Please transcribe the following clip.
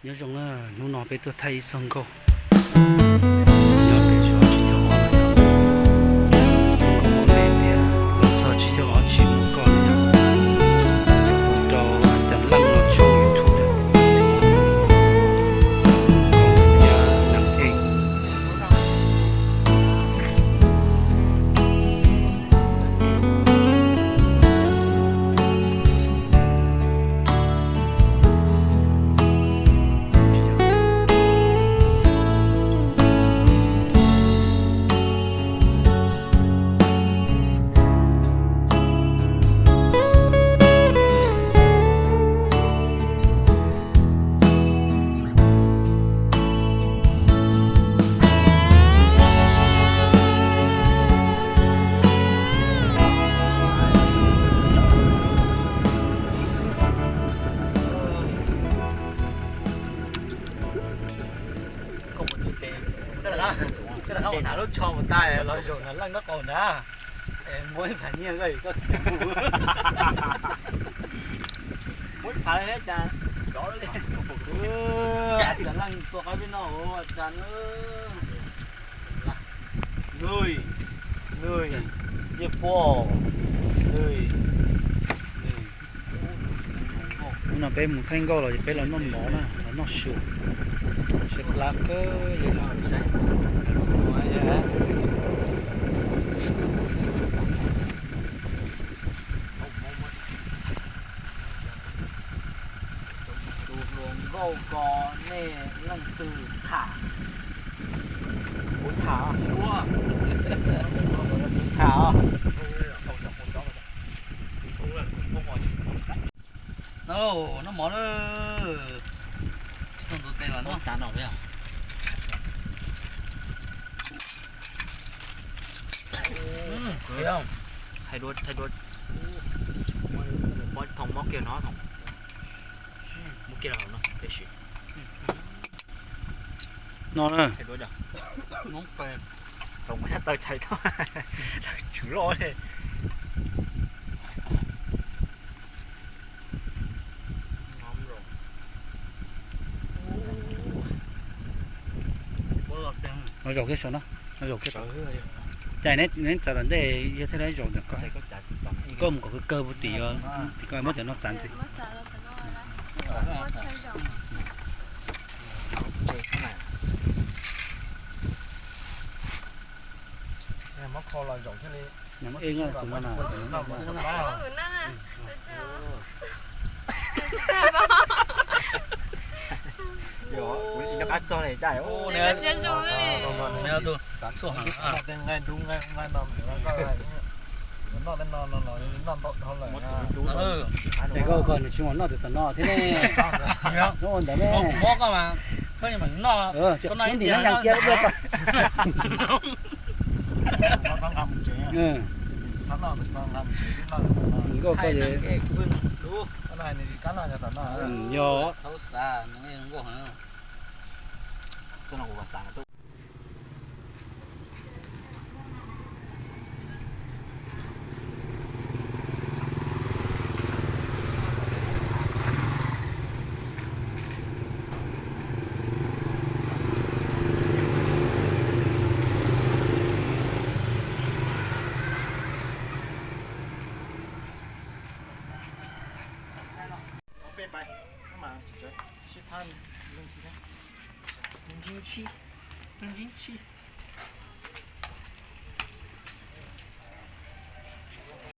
Nyob zoo na, hnub no peb tuaj thaij ib txog nkauj. Nyob pem tsis thawj ob no yog txog nkauj muaj me tias los txog tsis thawj ob tsis muaj koj no yog rau cov leej los tshooj YouTube na. Thiab nab ej. Koj mus tiv tes, koj rov qab hnav lub tsho mus tas los zaum nram leej nraub qaum ntag. Es muab ib phav nyiaj koj, koj khiav mus. Muab ib phav thiab cas rov li. Cas leej tua qaib peb no ua cas. Nws, nws, nyiaj puab, nws, nws. Hnub no peb mus thaij nkauj los peb los noj mov na, los noj su. Sab plab kawg li. Tus hluas nkauj ko nej leej twg tham? Kuv tham. Kuv tham os. Noj mov na. Tsis tau ntuav tes los noj tas no. Hais dua, hais dua. Thoom mob kiag no, thoom mob kiag los no peb sim. No na. Thoom mob taw tshais tau, tswv loj li. No zaum kiag saum no, no zaum kiag saum. Cas neb txav tom ntej yog thiaj li zaum ntawm ko. Koj mus kom kawg kawg puag tim, tim ko muab cov no txav ntxiv. Ej, tus no na. Es koj ua koj nws tsis mus noj tim tom no thiab ne. Nyob ua ntawd ne. Koj ntim no yas kiag. Nkauj koj es. Yog. Peb pais, mas sib thab ntsis, ntsis, ntsis.